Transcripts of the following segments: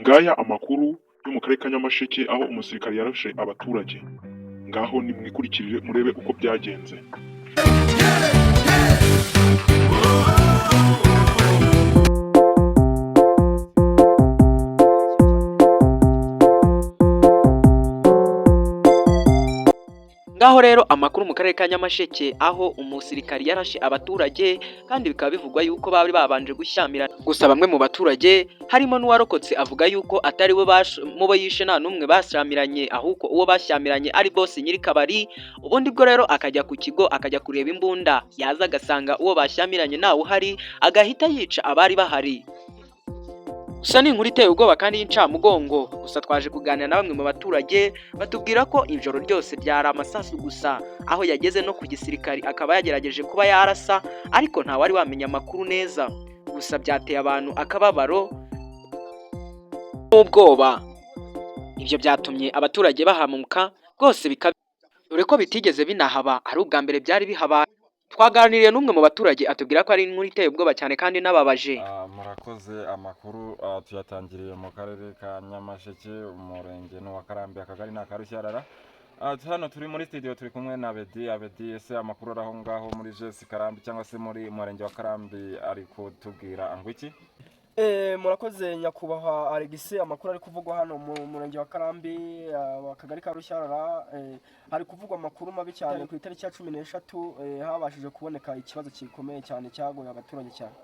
Ngaya amakuru yo mu karere ka Nyamasheke aho umusirikare yarashe abaturage. Ngaho nimwikurikirire murebe uko byagenze. Ngaho rero amakuru mu karere ka Nyamasheke aho umusirikari yarashe abaturage, kandi bikaba bivugwa yuko bari babanje gushyamirana. Gusa bamwe mu baturage harimo n'uwarokotse avuga yuko atari we mu bo yishe nta n'umwe bashyamiranye, ahubwo uwo bashyamiranye ari boss nyiri kabari. Ubundi bwo rero akajya ku kigo akajya kureba imbunda, yaza agasanga uwo bashyamiranye ntawe uhari, agahita yica abari bahari. Gusa ni inkuru iteye ubwoba kandi y'incamugongo. Gusa twaje kuganira na bamwe mu baturage, batubwira ko ijoro ryose ryari amasasu gusa, aho yageze no ku gisirikari akaba yagerageje kuba yarasa, ariko ntawari wamenya amakuru neza. Gusa byateye abantu akababaro n'ubwoba. Ibyo byatumye abaturage bahamuka rwose, bikaba dore ko bitigeze binahaba, ari ubwa mbere byari bihabaye. Twaganiriye n'umwe mu baturage, atubwira ko ari inkuru iteye ubwoba cyane kandi inababaje. Murakoze. Amakuru tuyatangiriye mu karere ka Nyamasheke, umurenge ni uwa Karambi, akagari ni aka Rushyarara. Hano turi muri studio, turi kumwe na Abedi. Abedi, ese amakuru ari aho ngaho muri GS Karambi cyangwa se muri murenge wa Karambi ari kutubwira ngo iki? Murakoze nyakubahwa Alegisi. Amakuru ari kuvugwa hano mu murenge wa Karambi, akagari ka Rushyarara, hari kuvugwa amakuru mabi cyane. Ku itariki ya 13 habashije kuboneka ikibazo gikomeye cyane cyagoye abaturage cyane.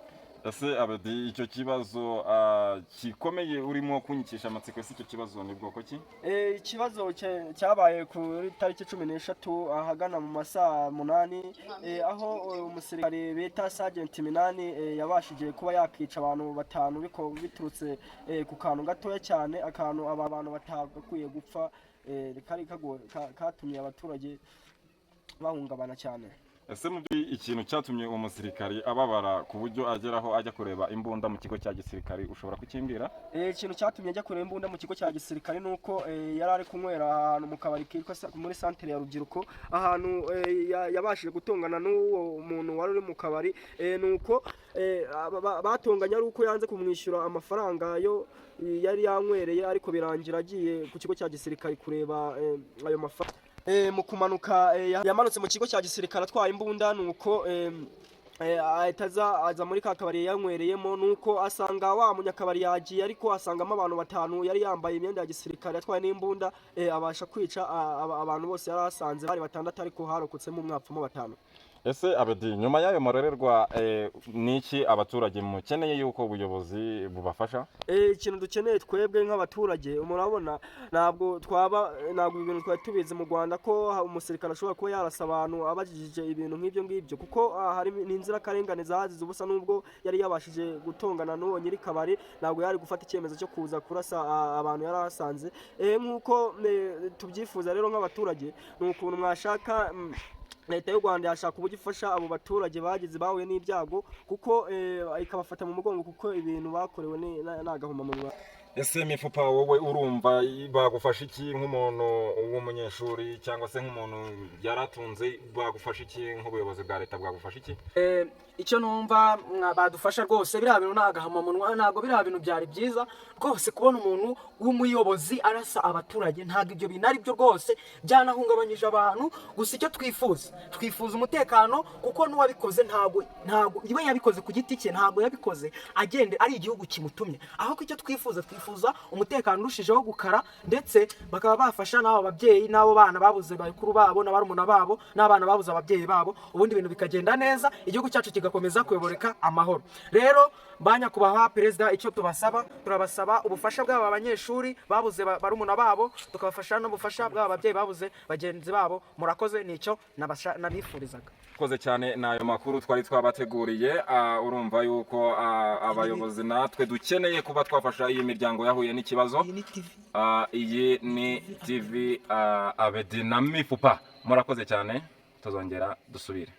Ese Abedi, icyo kibazo gikomeye urimo kunyikisha amatsiko, ese icyo kibazo ni bwoko ki? Ikibazo cyabaye kuri tariki 13 ahagana mu masaa 8, aho umusirikare bita Sergeant Minani yabashije kuba yakica abantu batanu biturutse ku kantu gatoya cyane, akantu aba bantu batagakwiye gupfa, kari katumye abaturage bahungabana cyane. Ese mu byo ikintu cyatumye uwo musirikari ababara ku buryo ageraho ajya kureba imbunda mu kigo cya gisirikari, ushobora kukimbwira? Ikintu cyatumye ajya kureba imbunda mu kigo cya gisirikare ni uko yari ari kunywera ahantu mu kabari kitwa muri santere ya Rubyiruko, ahantu yabashije gutongana n'uwo muntu wari uri mu kabari. Nuko batonganye ari uko yanze kumwishyura amafaranga yo yari yanywereye, ariko birangira agiye ku kigo cya gisirikare kureba ayo mafaranga. Mu kumanuka yamanutse mu kigo cya gisirikare atwaye imbunda, nuko ahita aza muri ka kabari yanywereyemo, nuko asanga wa munyakabari yagiye, ariko asangamo abantu batanu, yari yambaye imyenda ya gisirikare atwaye n'imbunda, abasha kwica abantu bose yari asanze, bari batandatu, ariko harokotsemo umwe, hapfamo batanu. Ese Abedi, nyuma y'ayo marorerwa, ni iki abaturage mukeneye yuko ubuyobozi bubafasha? Ikintu dukeneye twebwe nk'abaturage, murabona ntabwo twaba, ntabwo ibi bintu twari tubizi mu Rwanda ko umusirikare ashobora kuba yarasa abantu abajijije ibintu nk'ibyo ngibyo, kuko hari n'inzirakarengane zazize ubusa. Nubwo yari yabashije gutongana n'uwo nyiri kabari, ntabwo yari gufata icyemezo cyo kuza kurasa abantu yari ahasanze. Nk'uko tubyifuza rero nk'abaturage, ni ukuntu mwashaka leta y'u Rwanda yashaka uburyo ifasha abo baturage bagize bahuye n'ibyago, kuko ikabafata mu mugongo, kuko ibintu bakorewe ni agahomamunwa. Ese Mifupa, wowe urumva bagufasha iki nk'umuntu w'umunyeshuri cyangwa se nk'umuntu yaratunze? Bagufasha iki nk'ubuyobozi bwa leta, bwagufasha iki? Icyo numva badufasha rwose, biriya bintu ni agahomamunwa. Ntabwo biriya bintu byari byiza rwose kubona umuntu w'umuyobozi arasa abaturage. Ntabwo ibyo bintu ari byo rwose, byanahungabanyije abantu. Gusa icyo twifuza, twifuza umutekano, kuko n'uwabikoze ntabwo iwe yabikoze ku giti cye, ntabwo yabikoze agende ari igihugu kimutumye. Ahubwo icyo twifuza, twifuza umutekano urushijeho gukara, ndetse bakaba bafasha n'abo babyeyi n'abo bana babuze bakuru babo na barumuna babo n'abana babuze ababyeyi babo, ubundi ibintu bikagenda neza, igihugu cyacu kigakomeza kuyoboreka amahoro. Rero ba nyakubahwa perezida, icyo tubasaba, turabasaba ubufasha bw'aba banyeshuri babuze barumuna babo, tukabafasha n'ubufasha bw'aba babyeyi babuze bagenzi babo. Murakoze, nicyo nabifurizaga. Murakoze cyane, ni ayo makuru twari twabateguriye. Urumva yuko abayobozi natwe dukeneye kuba twafasha iyi miryango yahuye n'ikibazo. Iyi ni TV, Abedi na Mifupa. Murakoze cyane, tuzongera dusubire.